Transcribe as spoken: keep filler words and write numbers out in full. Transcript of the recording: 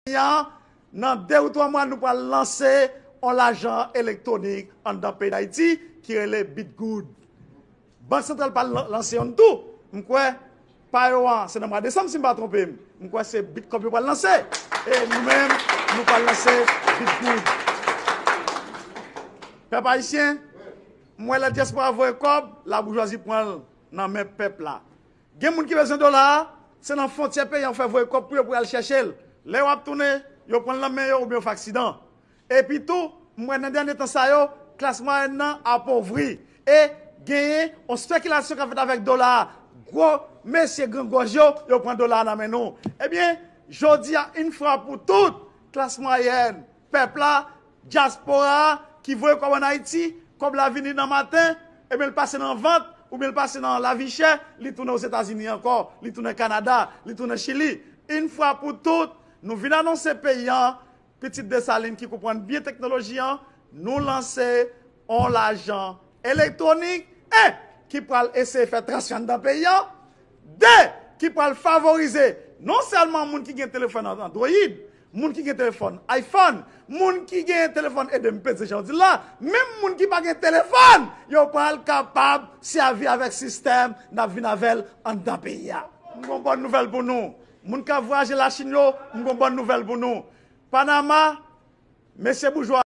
peyi an, nan de ou twa mwa, nou pral lanse yon lajan elektwonik anndan peyi Dayiti ki rele Bitgoud. Bank Santral pral lan- lanse youn tou. M kwè pa yo an, se nan mwa desanm, si m pa twonpe m. M kwè se Bitcoin yo pral lanse. E nou menm, nou pral lanse Bitgoud. Pèp ayisyen, m wè lè dyaspora voye kòb, laboujwazi pran l nan men pèp la. Gen moun ki bezwen dola a, se nan fwontyè peyi an fè voye kòb pou yo pou y al chèche l. Lè yo ap tounen, yo pran l nan men yo oubyen yo fè aksidan. Epi tou, m wè nan dènye tan sa yo, klas mwayèn nan apovri. E genyen yon spekilasyon k ap fèt avèk dola a. Gwo mesye grangòj yo, yo pran dola a nan men nou. Ebyen, jodi a, yon fwa pou tout, klas mwayèn, pèp la, dyaspora a, ki voye kòb ann Ayiti, kòb la vini nan maten, ebyen, l pase nan vant, oubyen l pase nan lavi chè, li tounen Ozetazini ankò, li tounen Kanada, li tounen Chili. Yon fwa pou tout, nou vin anonse peyi an, pitit Desalin ki konprann byen teknoloji an, nou lanse yon lajan elektwonik e ki pral eseye fè transfè anndan peyi an. De, ki pral favorize non sèlman moun ki gen telefòn Android, moun ki gen telefòn iPhone, moun ki gen telefòn, ede m peze jan w di l la, menm moun ki pa gen telefòn, yo pral kapab sèvi avèk sistèm n ap vin avè l anndan peyi a. M gon bòn nouvèl pou nou. Moun k ap vwayaje Lachin yo, m gon bòn nouvèl pou nou. Panama, mesye boujwa